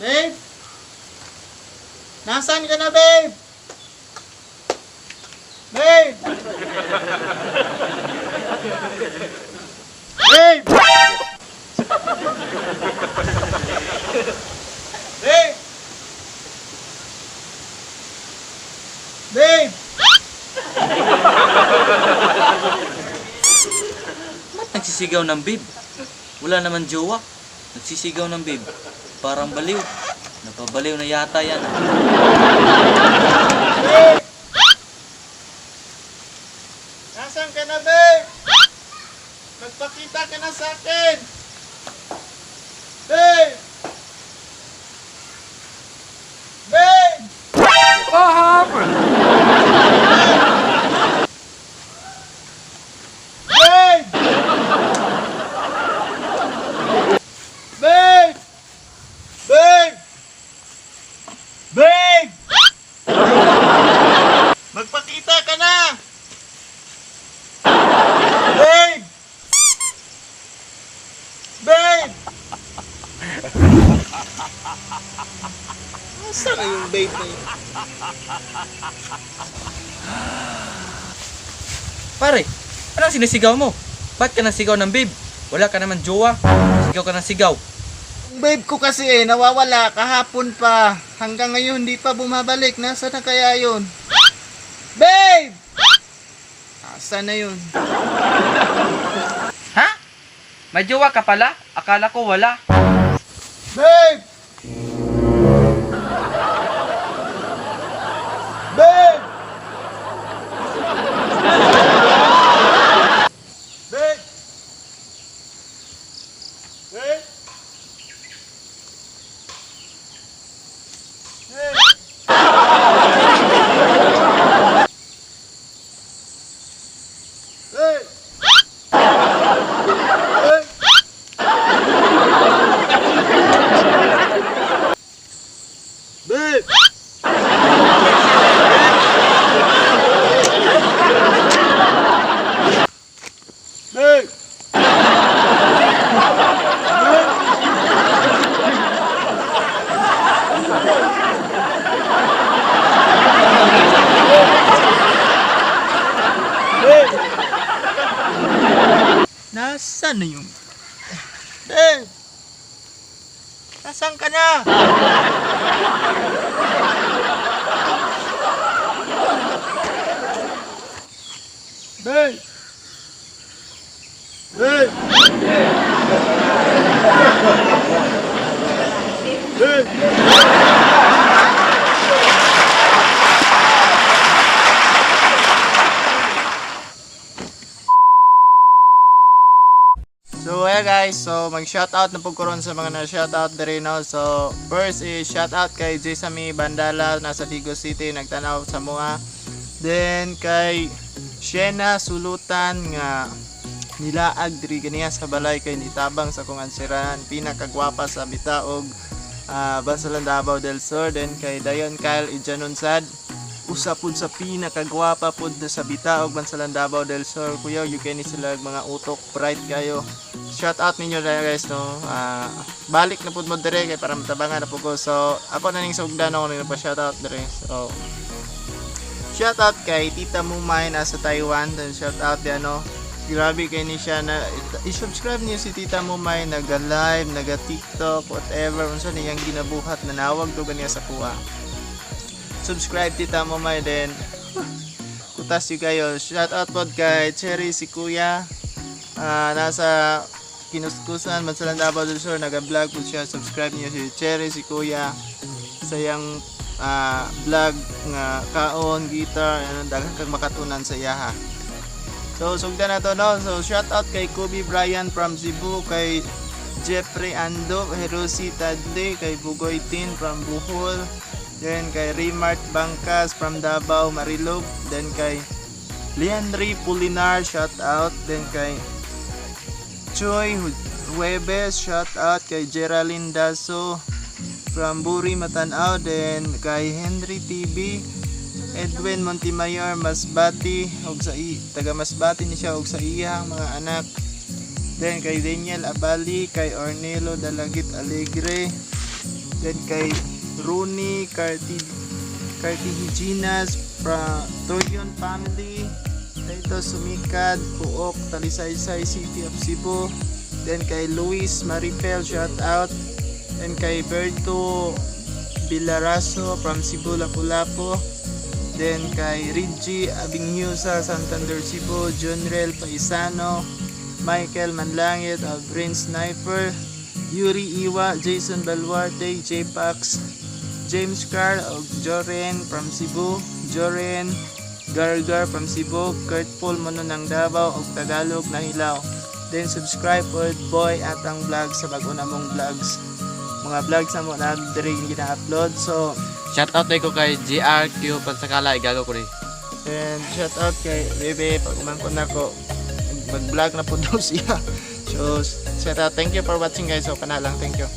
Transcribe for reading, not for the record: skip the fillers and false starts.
Babe? Nasaan ka na, babe? Babe! Babe! Babe! Babe! Ba't nagsisigaw ng babe? Wala naman jowa. Nagsisigaw ng babe. Parang baliw. Napabaliw na yata yan. Babe! Nasaan ka na, babe? Magpakita ka na sa akin! Babe! Babe! What happened? Babe! Babe! Babe! Babe! Magpakita ka na! Babe! Babe! Nasaan na yung babe na yun? Pare, anong sinisigaw mo? Ba't ka nasigaw ng babe? Wala ka naman jowa. Sigaw ka ng sigaw. Yung babe ko kasi eh, nawawala kahapon pa. Hanggang ngayon, hindi pa bumabalik. Nasaan na kaya yun? Babe! Nasaan na yun? Ha? May jowa ka pala? Akala ko wala. Babe! Babe! Babe! Babe! Babe! Babe! Babe! Babe! Babe! Babe! Nasaan na yung... Babe! Nasaan ka na? Babe! Babe! Babe! So yeah guys, so mag-shoutout na po karon sa mga na-shoutout diri, no. So first is shoutout kay Jesamy Bandala, nasa Digos City, nagtanaw sa mga. Then kay Shena Sulutan nga nilaag diri ganiya sa balay kay nitabang sa akong ansiran, pinakagwapa sa Bitaog, Bansalan, Davao del Sur. Then kay Dayon Kyle Ijanunsad, usa pud sa pinakagwapa pud na sa Bitaog, Bansalan, Davao del Sur. Kuya, you can sila mga utok bright kayo. Shout out ninyo dahil guys, no. Balik na pud mo dire kay para matabangan na pud ko. So ako na ning sugdan ako ning pa shout out dire. So shout out kay Tita Mumay nasa Taiwan. Then shout out di ano, grabe kay ni siya na i-subscribe niyo si Tita Mumay, naga-live, naga-TikTok, whatever unsa niyang ginabuhat, nanawag to ganiya sa kuha. Subscribe Tita Mumay, then kutas you kayo. Shout out pod kay Cherry si Kuya. Nasa Kinuskusan, Bansalan, Davao del Sur, naga-vlog po siya. Subscribe niyo si Cherry si Kuya sa iyang vlog nga kaon, guitar, ano, daghan kag makatunan sa iyaha. So sugdan na to, no. So shout out kay Kobe Bryant from Cebu, kay Jeffrey Ando, Hiroshi Tadley, kay Bugoy Tin from Bohol, then kay Raymart Bangkas from Davao, Marilog, then kay Leandri Pulinar, shout out, then kay Choi Huebes, shout out kay Geraldine Daso from Buri, Matanao, then kay Henry TV, Edwin Montemayor, Masbati, og sa taga Masbati ni siya og sa iyang mga anak. Then kay Daniel Abali, kay Ornelo Dalagit Alegre, Then kay Rooney Cartiginas from Troyon family. Dito Sumikad, Puok, Talisaysay, City of Cebu. Then kay Luis Maripel, shout out. And kay Berto Villaraso from Cebu, Lapu-Lapu. Then kay Reggie Abinghusa, Santander, Cebu, Junrel Paisano, Michael Manlangit of Brain Sniper, Yuri Iwa, Jason Baluarte, J-Pax, James Carl of Joren from Cebu, Joren Gargar from Cebu, Kurt Paul Mono ng Davao og Tagalog na Hilaw. Then subscribe po Boy at ang vlog sa bago na mong vlogs. Mga vlogs na mo na diri gina-upload. So Shout out ko kay GRQ Pansakala, igago ko rin. And shout out kay Bebe, pag umangkon na ko, mag-vlog na po daw siya. So, shout out. Thank you for watching, guys. So, kana lang. Thank you.